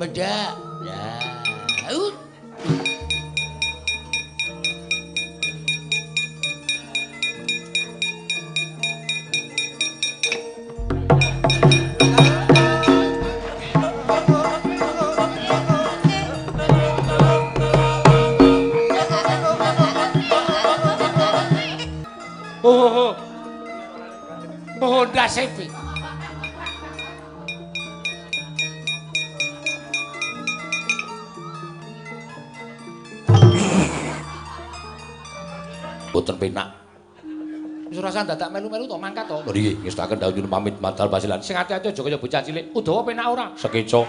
Mendhak. Ya. Oh, Honda Civic. Boten penak. Wis ora usah dadak melu-melu to, mangkat to. Lho nggih, ngestakaken dawuh nyuwun pamit madal pasilan. Sing ati-ati aja kaya bocah cilik. Udawa penak ora? Sekeca.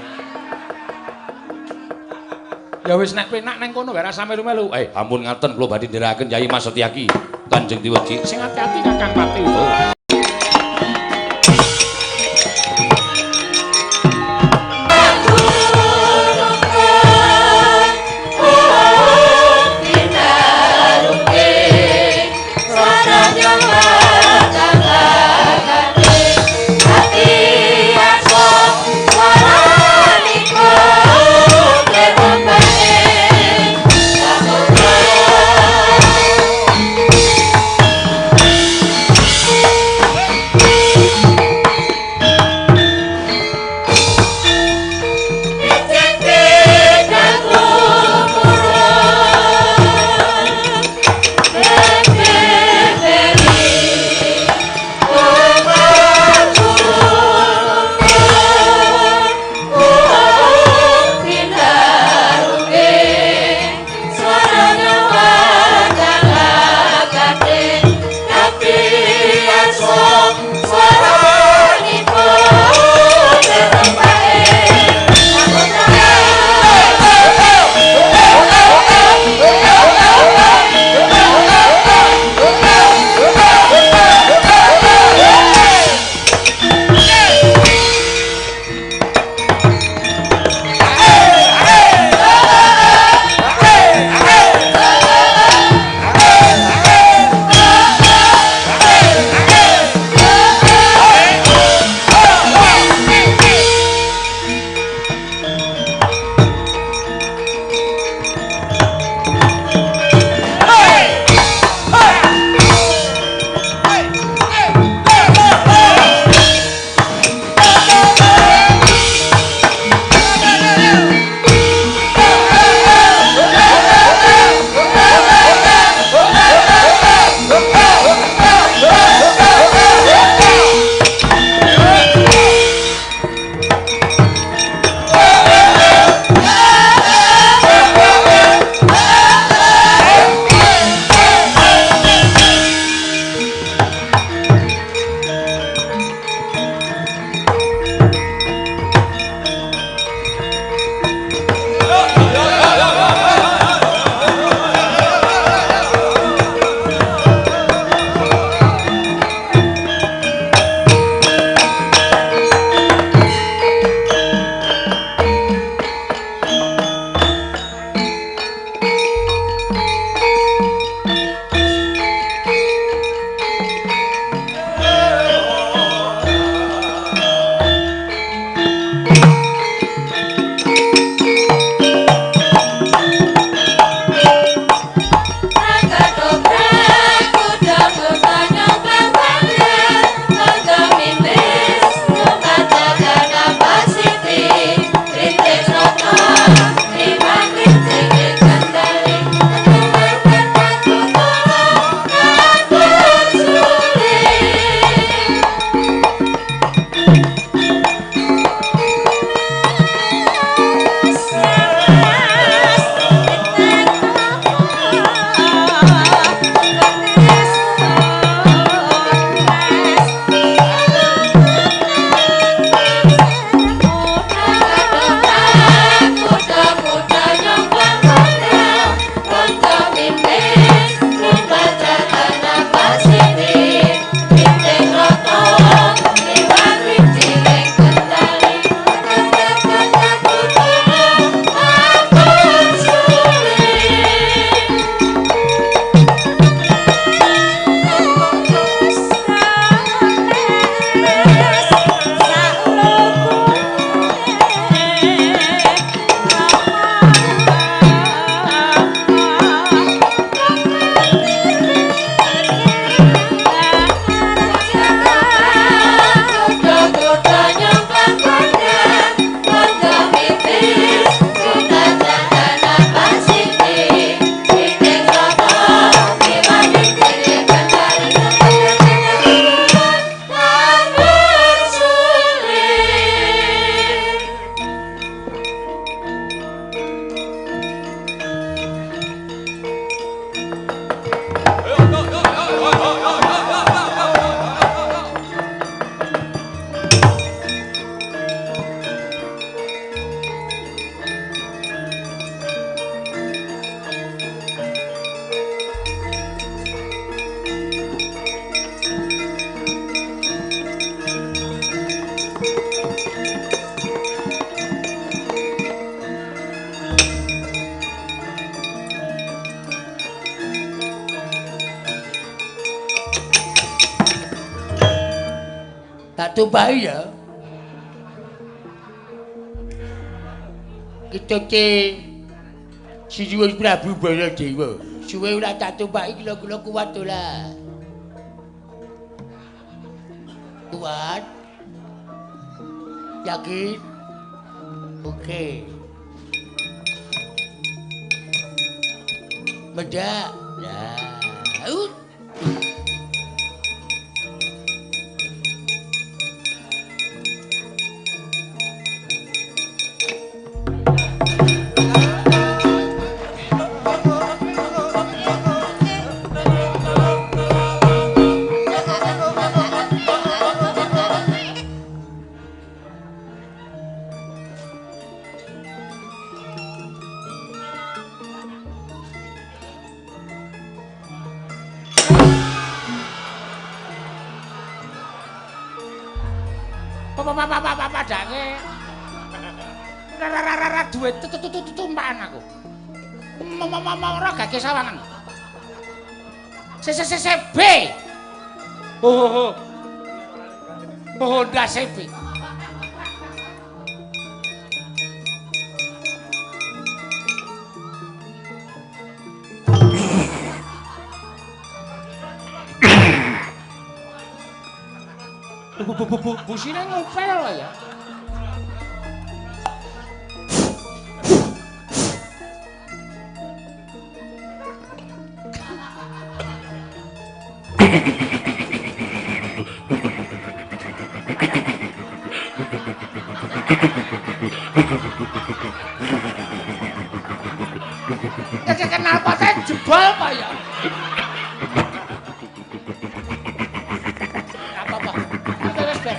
Ya wis nek penak nang kono wae rasa melu-melu. Ampun ngaten kula badhe nderekaken Yai Mas Setyaki. Kanjeng Diweji. Sing ati-ati Kakang Pati Udawa. tumpahi ya. Ketute Sinuwun Prabu Baladewa. Suwe ora tak tumpahi kula-kula kuat ora. Kuat. Yakin? Oke. Mendak. Lah. Padake ora duwe tumpakan aku. Ora gage sawangan. C C C B. Oh. Honda CB. Busine ngopel ya. Kenal pote jebol apa ya? Apa-apa. Wis ben.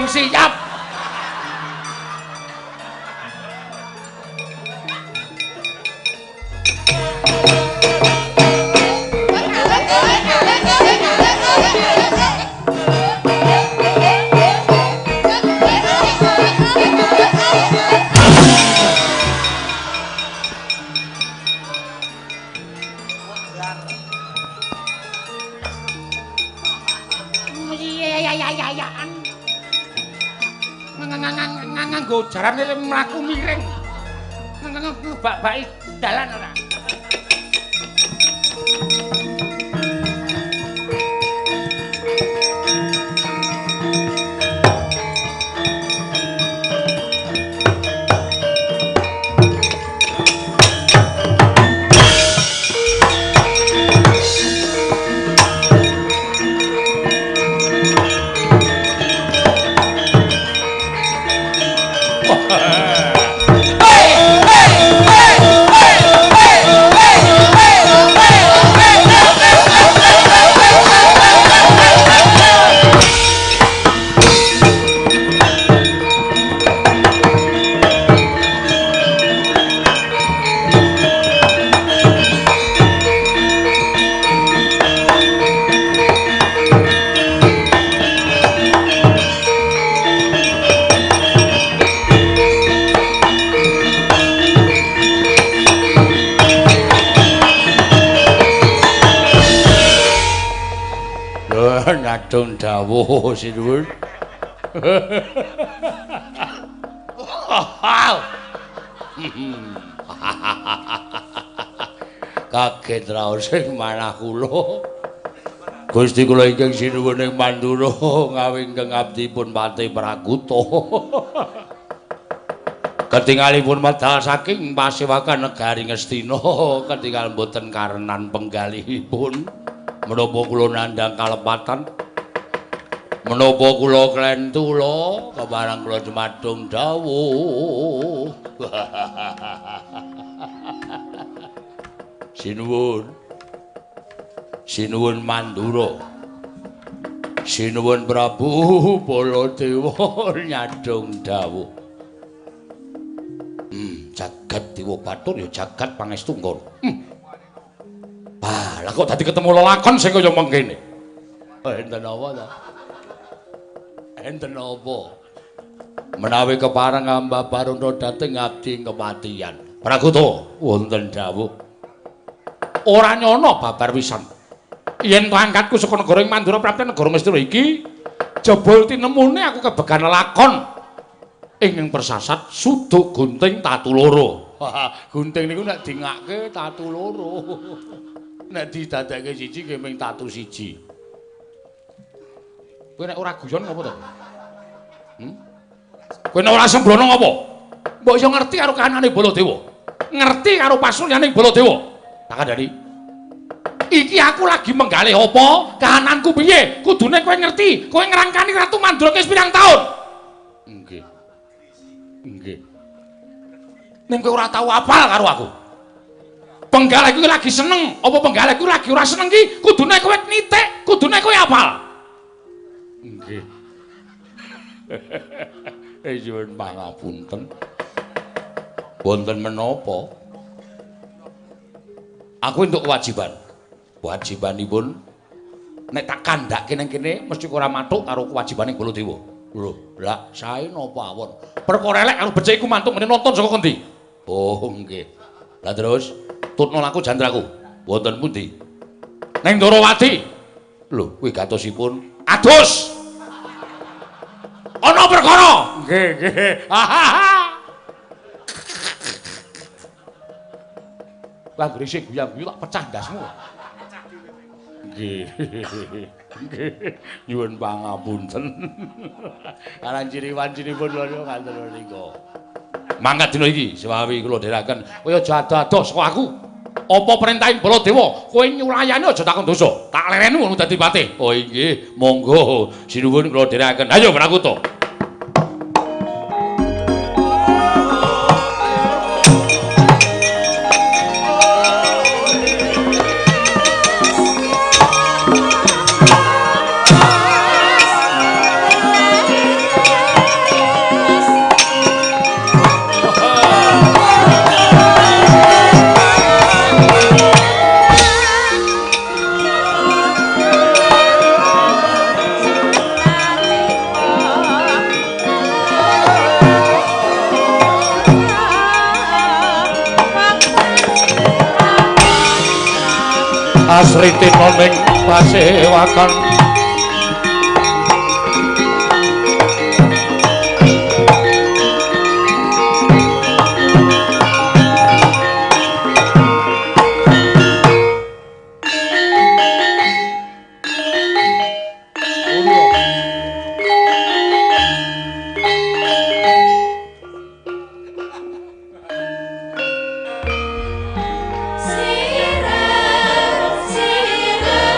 Siap. Nganggo jarane mlaku miring. Ngebak-baki dalan ora. Kadung dawuh sinuwun. Kaget raos sing manah kula. Gusti kula ingkang sinuwun ing Mandura ngawi ingkang abdi pun Patih Prakuta. Ketingalipun medal saking pasewakan negari Ngastina, ketingal mboten karenan penggalihipun. Menapa kula nandhang kalepatan? Menapa kula klentula kepareng kula jumadung dawuh. Sinuwun. Sinuwun Mandura. Sinuwun Prabu Baladewa nyadong dawuh. Jagat Dewa Batur ya jagat pangestu nggon. Ah, lah kok dadi ketemu lelakon sing kaya mengkene. Enten apa ta? Enten apa? Menawi kepareng Amba Baruna dhateng abdi kepatihan. Prakuta wonten dawuh. Ora nyono babar wisan. Yen to angkatku saka negara ing Mandura prapte negara Ngastina iki, jebul tinemune aku kebegan lelakon ing persasat suduk gunting tatu loro. Gunting niku nek dingake tatu loro. Nek didadekke siji nggih ming tatu siji. Kowe nek ora guyon ngopo to? Kowe nek ora sembrono ngopo? Mbok iso ngerti karo kahanane Baladewa. Ngerti karo pasuryaning Baladewa. Tak kandhani. Iki aku lagi menggalih apa? Kahananku piye? Kudune kowe ngerti. Kowe ngrangkani Ratu Mandura wis pirang taun? Nggih. Nggih. Ning kowe ora tau apal karo aku. Penggalih kuwi lagi seneng, apa penggalih kuwi lagi ora seneng ki? Kudune kowe nitik, kudune kowe apal. Nggih. Nyuwun pangapunten. Wonten menapa? Aku entuk kewajiban. Kewajibanipun nek tak kandhake ning kene mesti ora mathuk karo kewajibane Baladewa. Lho, lah sae napa awon? Perkara elek karo becik iku mantuk ngene nonton saka kondi. Oh, nggih. Lah terus tutno laku jantraku. Wonten pundi? Ning Ndorowati. Lho, kuwi gatosipun adus. Ana perkara. Nggih, nggih. Lah grisik guyang-guyu tak pecah ndasmu. Nggih. Nggih. Nyuwun pangapunten. Kalan ciri-wancinipun kula ngaten menika. Mangkat dina iki sewawi kula dherekaken. Kowe aja ado-ado saka aku. Apa perintahing Baladewa? Kowe nyulayani aja takon dosa. Tak lereni ngono dadi patih. Oh inggih, monggo sinuwun kula dherekaken. Ayo Prakuta. Asritina ning pasewakan Sirep, sirep,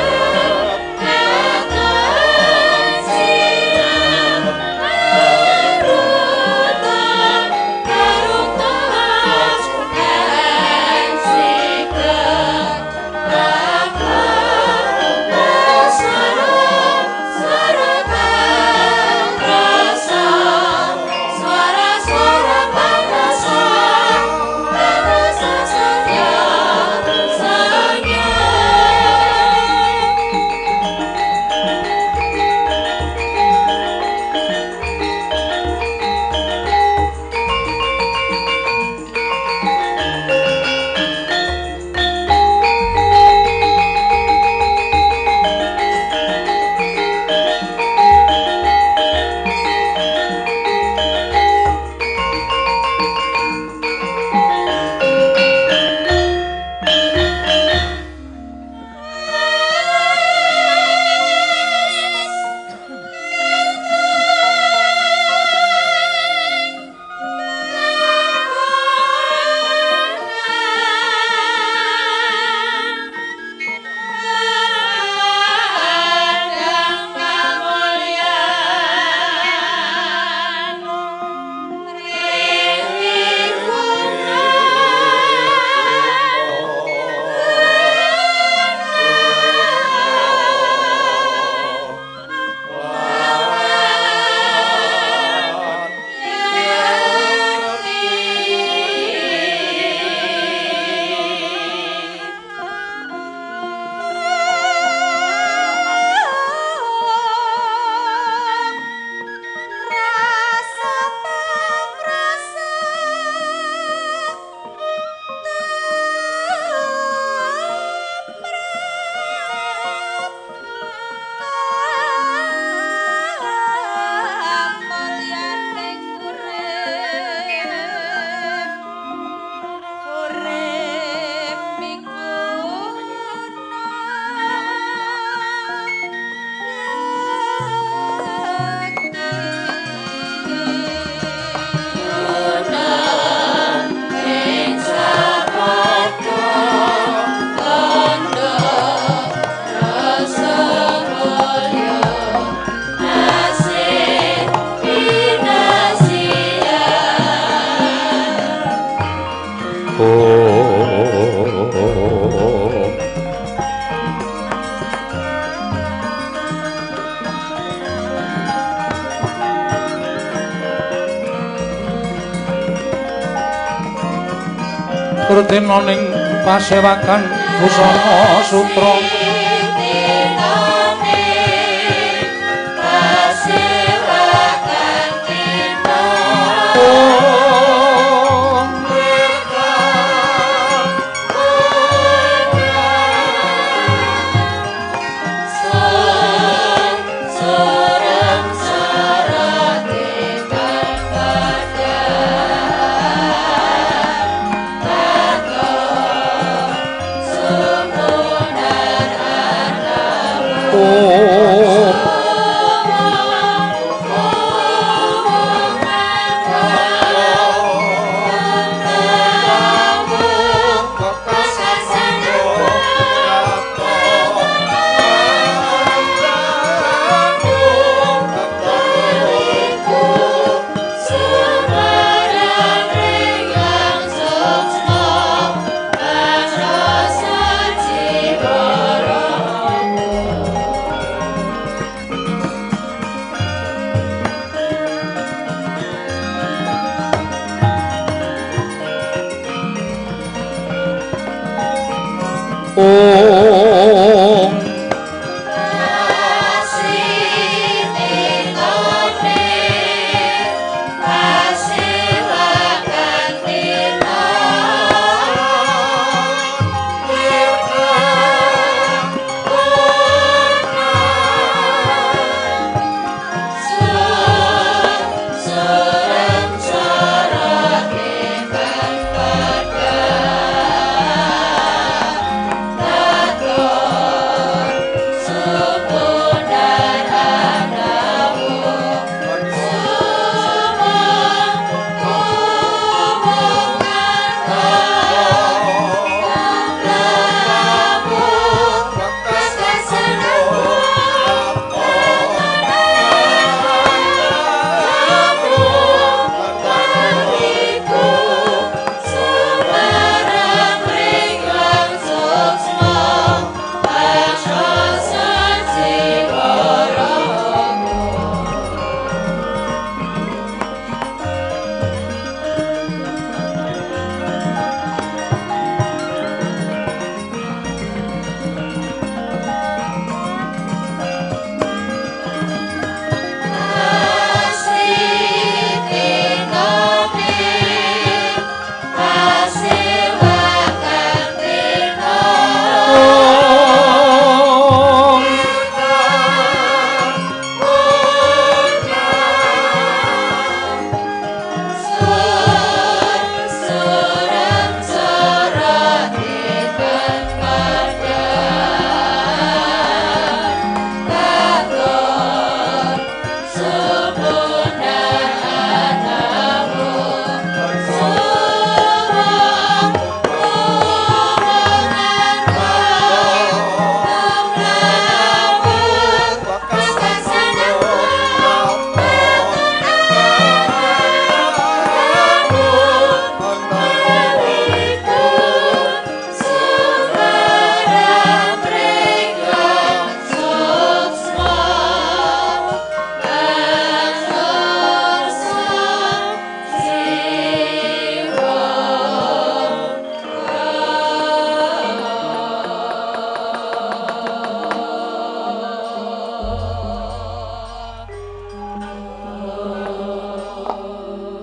Turdena ning pasewakan busana sutra.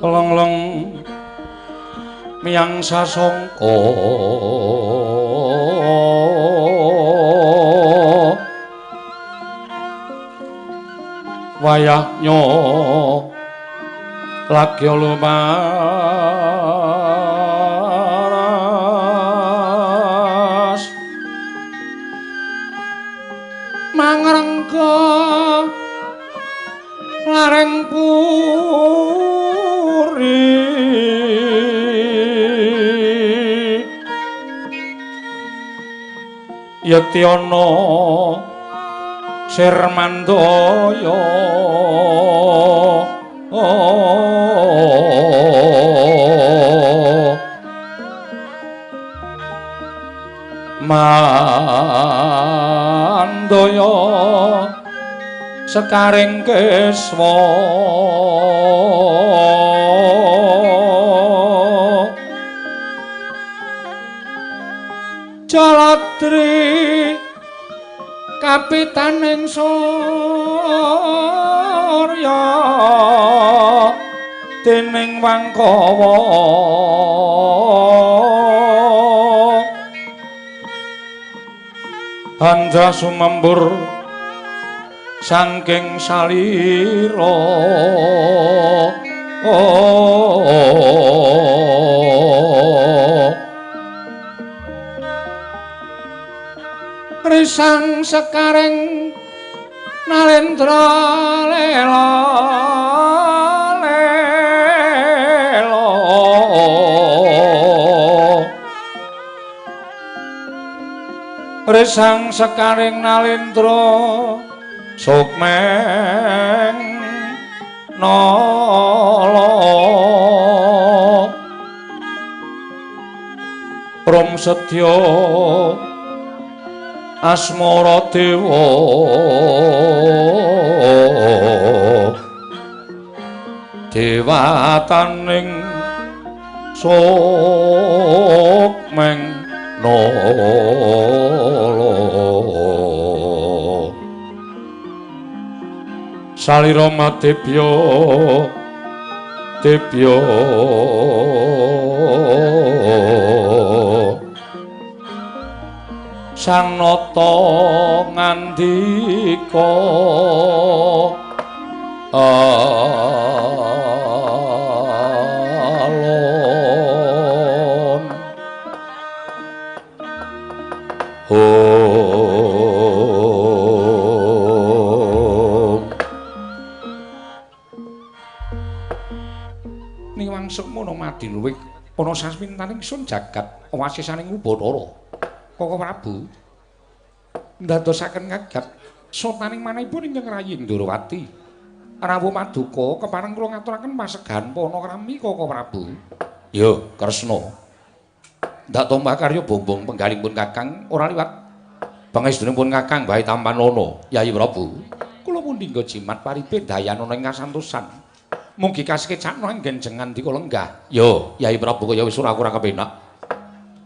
Lengleng miyang sasongko wayahnya lagi lumaras mangrengga lareng puri yekti ana Sirmandaya Mandaya sekaring keswa Jaladri kapitaning surya dening Wangkawa Andra sumembur saking salira. Risang sekaring nalendra lela lela Risang sekaring nalendra sukmeng nala Prom sedya asmara dewa dewataning sukmeng nala Salira madebya debya Sang Nata ngandika alon Om Niwang sukmana madiluwih ana sasmintaning sun jagat wasisaning Ubathara. Koko Prabu ndadosaken kaget sotaning manahipun ingkang rayi Ndorowati. Rawuh maduka kepareng kula ngaturaken pasegahan panakrami Koko Prabu. Ya, Kresna. Ndak tombah karya bombong penggalipun Kakang ora liwat pangestunipun Kakang bae tampanana Yayi Prabu. Kula pundi nggo jimat paripe dayanana ing kasantosan. Mugi kasekecakna anggen jengan dika lenggah. Ya, Yayi Prabu kaya wis ora kurang kepenak.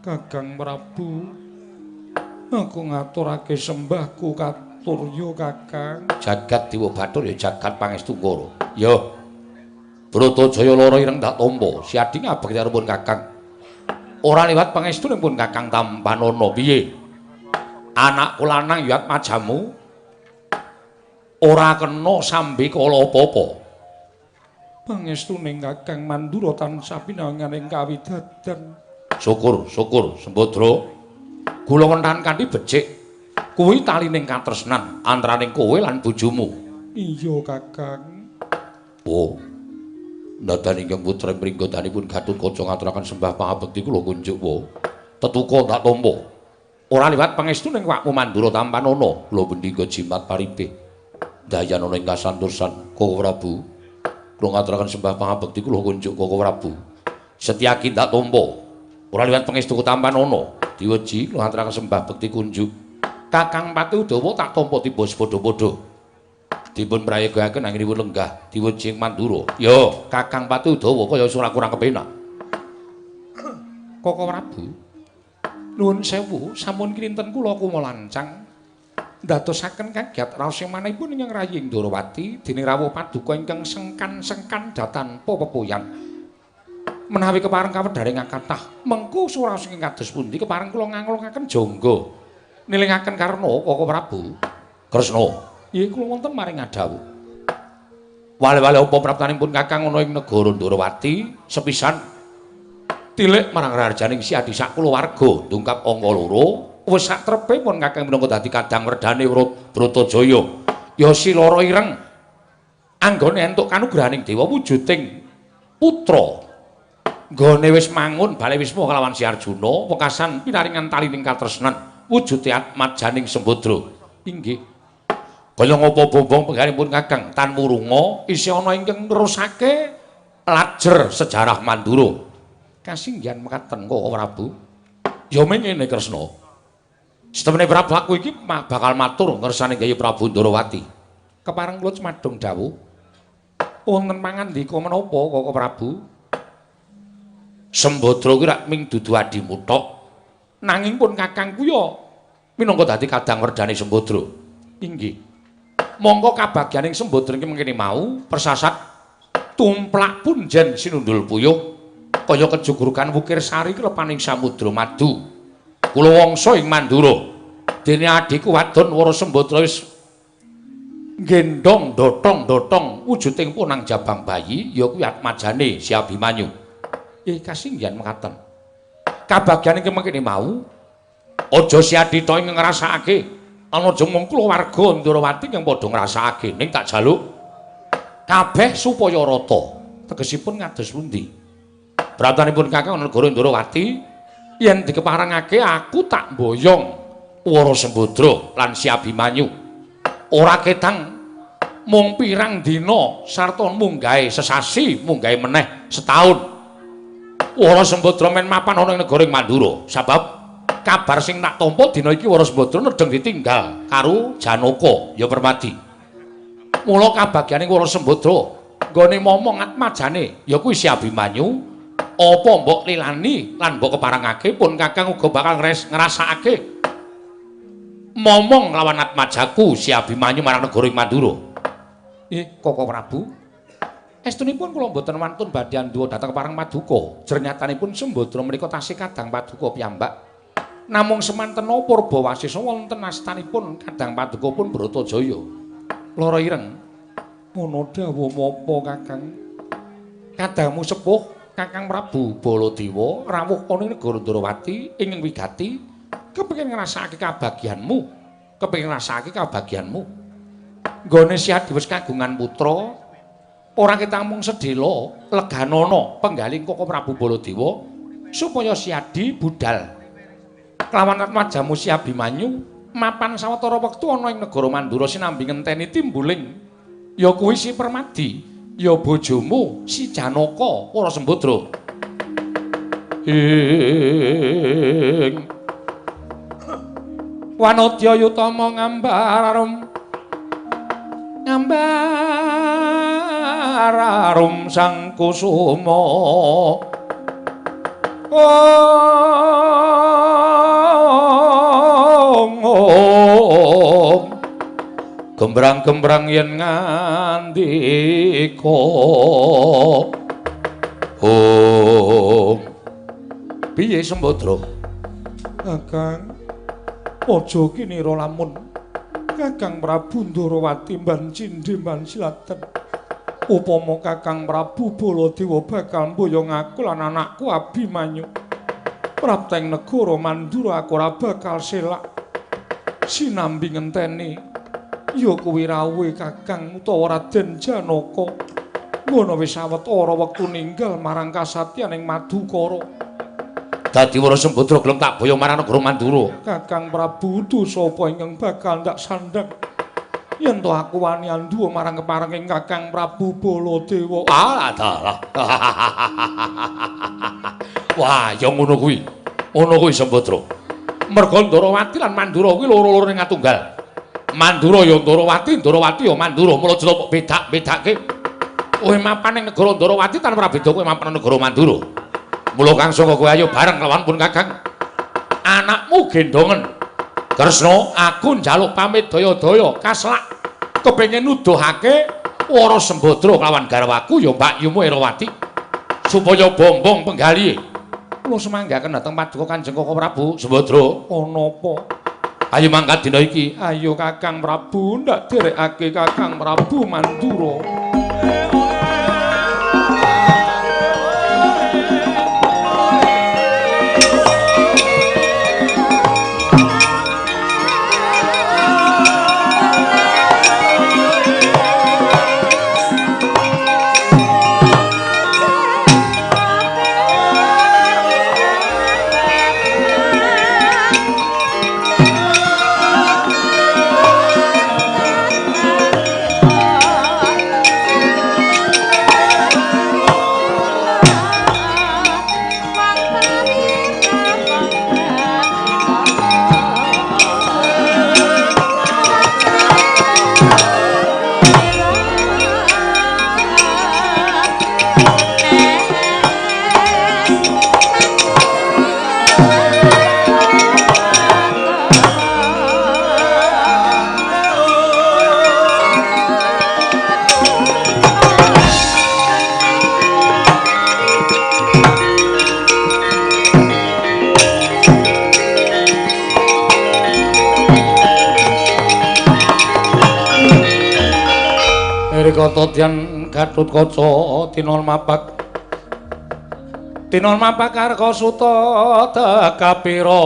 Kakang Prabu, aku ngaturake sembahku katurya Kakang. Jagat Dewa Bathara ya jagat Pangestungkara. Ya. Bratajaya lara ireng tak tampa. Siadi ngabekti pun Kakang. Ora liwat pangestunipun Kakang tampanana piye? Anakku lanang ya majamu ora kena sambe kala apa-apa. Pangestuning Kakang Mandura tansah pinanganing kawidadan. Syukur, syukur Sembadra. Kula wonten kanthi becik. Kuwi talining katresnan antaraning kowe lan bojomu. Iya, Kakang. Oh. Ndadan ingkang putra mringgotanipun Gatotkaca ngaturaken sembah pangabekti kula kunjuk wa. Tetuka tak tampa. Ora liwat pangestuning wakmu Mandura tampanana. Kula bendika jimat paripe. Dayanana ing kasantosan Koko Prabu. Kula ngaturaken sembah pangabekti kula kunjuk Koko Prabu. Setyaki tak tampa. Ora liwat pangestuku tampanana. Diweji kula ngaturaken sembah bekti kunjuk. Kakang Pati Udawa tak tampa tiba sepadha-padha. Dipun prayogaken anggenipun lenggah diweji ing Mandura. Ya, Kakang Pati Udawa kaya ora kurang kepenak. Koko Prabu, nuwun sewu, sampun kinten kula kumalancang ndadosaken kagiat raos manahipun ingkang rayi Ndorowati dening rawuh paduka ingkang sengkan-sengkan datanpa pepoyan. Menawi kepareng kawedharing kathah, mengko suraos ingkang kados pundi kepareng kula ngangulungaken jangga nilingaken karna Koko Prabu. Kresna, nggih kula wonten maring ngadhawuh. Wale-wale apa praptanipun Kakang ana ing negara Ndorowati sepisan tilik marang rajaning Si Adi sak kulawarga ndungkap angka loro wis sak trepe pun Kakang minangka dadi kadang werdane Bratajaya. Ya si lara ireng anggone entuk kanugrahaning dewa wujuding putra. Nggone wis mangun bale wisma kalawan Si Arjuna wekasan pinaringan talining katresnan wujude atmajaning Sembadra. Inggih. Kaya ngapa bombong penggalipun Kakang tan wurunga isih ana ingkang nerusake lajer sejarah Mandura. Kasinggihan mekaten Koko Prabu. Ya mengene Kresna. Setemene Prabu aku iki bakal matur ngersane Kyai Prabu Ndorowati. Kepareng kula cumadung dawuh. Wonten pangandika menapa Koko Prabu? Sembadra kuwi rak ming dudu adimu tok. Nanging pun kakangku ya minangka dadi kadang werdane Sembadra. Inggih. Mongko kabagyaning Sembadra iki mengkene mau persasat tumplak punjen sinundul puyuh kaya kejugurukan wukir sari klepaning samudra madu. Kula wangsa ing Mandura. Dene adhiku wadon Wara Sembadra wis gendong dotong-dotong wujuding punang jabang bayi ya kuwi atmajane si Abimanyu. Kasinggihan mekaten. Kabagyan iki mengkene mau aja si Aditha ing ngrasakake, ana aja mung kulawarga Ndrawati kang padha ngrasakake, ning tak jaluk kabeh supaya rata. Tegesipun ngados pundi? Bratanipun Kakang negara Ndrawati yen dikeparengake aku tak mboyong Wara Sembadra lan si Abimanyu. Ora ketang mung pirang dina sarta munggahe sesasi munggahe meneh setahun. Wara Sembadra men mapan ana ing negara Mandura sabab kabar sing tak tampa dina iki Wara Sembadra nedheng ditinggal karo Janaka ya Permadi. Mula kabagyane Wara Sembadra nggone momong atmajane ya kuwi si Abimanyu apa mbok lilani lan mbok keparengake pun kakang uga bakal ngrasakake momong lawan atmajaku si Abimanyu marang negara Mandura. Koko Prabu, estunipun kula mboten wantun badhe anduwa dhateng parang paduka. Jernyatanipun Sembadra menika tasih kadang paduka piyambak. Namung semantena Purbawasesa wonten astanipun kadang paduka pun Bratajaya. Lara ireng. Ngono dawuh menapa Kakang? Kadangmu sepuh Kakang Prabu Baladewa rawuh ana ing negara Ndrawati ing wigati kepengin ngrasakake kabagyanmu, kepengin ngrasakake kabagyanmu. Nggone si Adi wis kagungan putra, ora ketang mung sedhela leganana penggaling Koko Prabu Baladewa supaya si Adi budal kelawan atmajamu si Abimanyu mapan sawetara wektu ana ing negara Mandura sinambi ngenteni timbuling ya kuwi si Permadi, ya bojomu si Janaka Wara Sembadra. Ing Wanodya yutama ngambar arum ngambar arum sang kusuma. Ong ong gembrang-gembrang yen ngandika. Om piye Sembadra? Kakang aja kinira lamun Kakang Prabu Ndrawati mban cindhe mban silaten. Upama Kakang Prabu Baladewa bakal mboyong aku lan anakku Abimanyu prapteng negara Mandura aku ora bakal selak. Sinambi ngenteni ya kuwi rawuhe Kakang utawa Raden Janaka. Ngono wis sawetara wektu ninggal marang kasatyan ing Madukara. Dadi Wara Sembadra gelem tak boyong marang negara Mandura. Kakang Prabu dosa apa ingkang bakal ndak sandhang yen to aku wani anduwa marang keparenging Kakang Prabu Baladewa. Ah, dalah. Wah, ya ngono kuwi. Ngono kuwi Sembadra. Merga Ndrawati lan Mandura kuwi loro-lorone ngatunggal. Mandura ya Ndrawati, Ndrawati ya Mandura. Mula aja mbok bedak-bedake. Kowe mapan ing negara Ndrawati tanpa beda kowe mapan ing negara Mandura. Mula Kang Saka kowe ayo bareng lawan pun Kakang. Anakmu gendongen. Kresna, aku njaluk pamit daya-daya kaslak kepengin nuduhake Wara Sembadra kelawan garwaku ya Mbakyumu Erawati supaya bombong penggalihe. Kula semanggaken dhateng paduka Kanjeng Koko Prabu Sembadra. Ana apa? Ayo mangkat dina iki. Ayo Kakang Prabu ndak derekake Kakang Prabu Mandura. Oh. Kata dian Gatotkaca tinol mapak. Tinol mapak Karka Suta Tekapira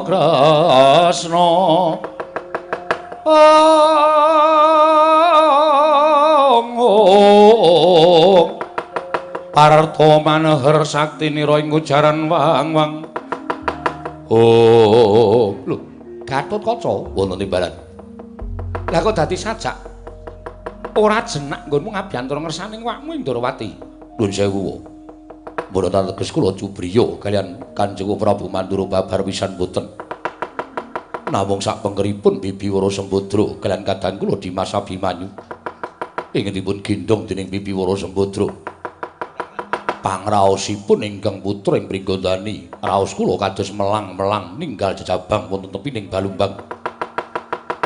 Kresna. Ong Parta Maneher sakti nira ing ujaran wang-wang. Oh, lho, Gatotkaca wonten timbalan. Lah kok dadi sajak? Ora jenak nggonmu ngabyantara ngersaning wakmu ing Ndorowati. Nuwun sewu. Mboten teges kula cubriya kaliyan Kanjeng Prabu Mandura babar pisan boten. Namung sak pengkeripun Bibi Wara Sembadra kaliyan kadang kula Dimas Abimanyu ingkang dipun gendhong dening Bibi Wara Sembadra. Pangraosipun ingkang putra ing Pringgondani, raos kula kados melang-melang ninggal jejabang wonten tepining Balumbang.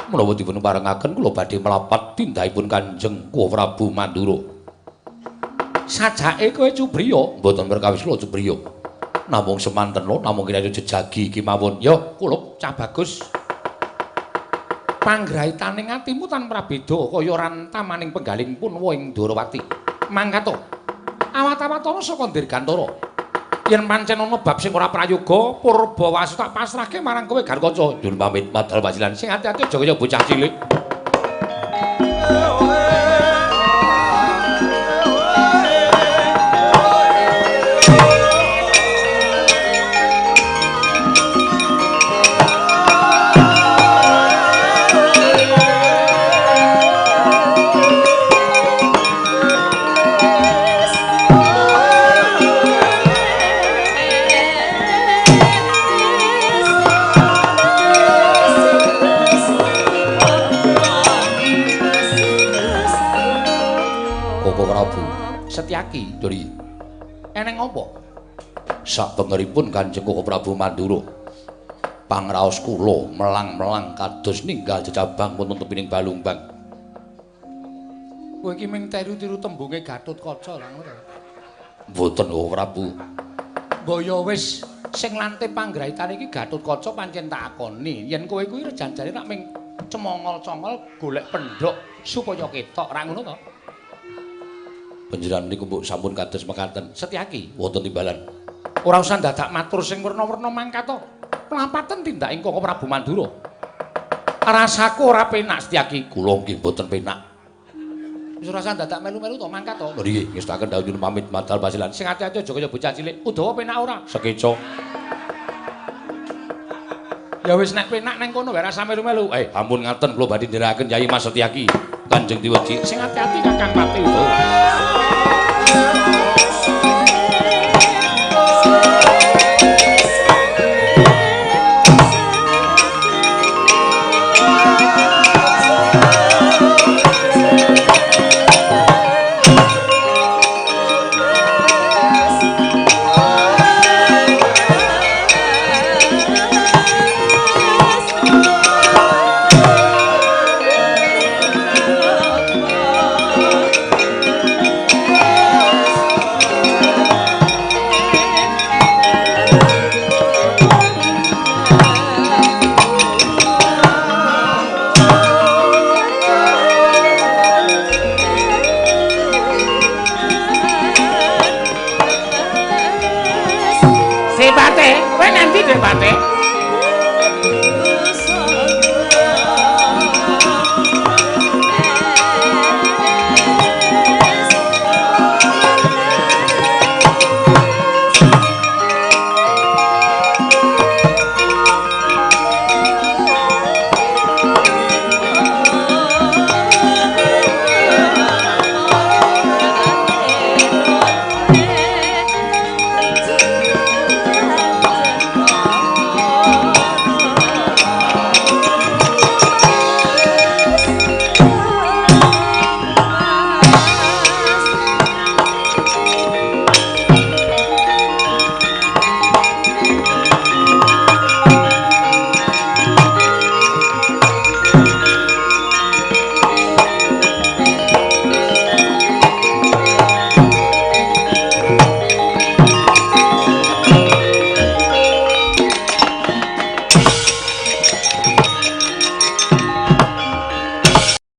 Menawa dipun parengaken kula badhe mlapat tindakipun Kanjeng Prabu Mandura. Sajake kowe cubriya, mboten perkawis kula cubriya. Namung semanten lho, namung kiranya jejagi kemawon. Ya, kula cah bagus. Panggraitaning atimu tan prabeda kaya rantamaning penggaling punwa ing Ndorowati. Mangkat to. Awat-awatana saka Dirgantara. Yen pancen ana bab sing ora prayoga, Purbawasu tak pasrahke marang kowe Garkaca. Nyuwun pamit madal pasilan. Sing ati-ati aja kaya bocah cilik. Setyaki, Dori. Eneng apa? Sak pengeripun Kanjeng Prabu Mandura. Pangraos kula melang-melang kados ninggal jejabang wonten tepining Balumbang. Kowe iki ming tiru-tiru tembunge Gatotkaca lha ngono. Mboten, oh Prabu. Mbok ya wis sing lante panggraitane iki Gatotkaca pancen tak akoni. Yen kowe kuwi janjane tak ming cemongol-congol golek pendhok supaya ketok, ra ngono to? Panjenengan niku mbok sampun kados mekaten. Setyaki wonten timbalan. Ora usah dadak matur sing werna-werna mangkat to. Plampaten tindak ing Koko Prabu Mandura. Rasaku ora penak Setyaki. Kula nggih mboten penak. Wis ora usah dadak melu-melu to mangkat to. Lho nggih, ngestakaken dawuh nyuwun pamit madal pasilan. Sing ati-ati aja kaya bocah cilik. Udawa penak ora? Sekeca. Ya wis nek penak nang kono wae ora usah melu-melu. Ampun ngaten kula badhe nderekaken Yai Mas Setyaki. Kanjeng Diweji. Sing ati-ati Kakang Pati Udawa. Pate, kowe nanti deh Pate.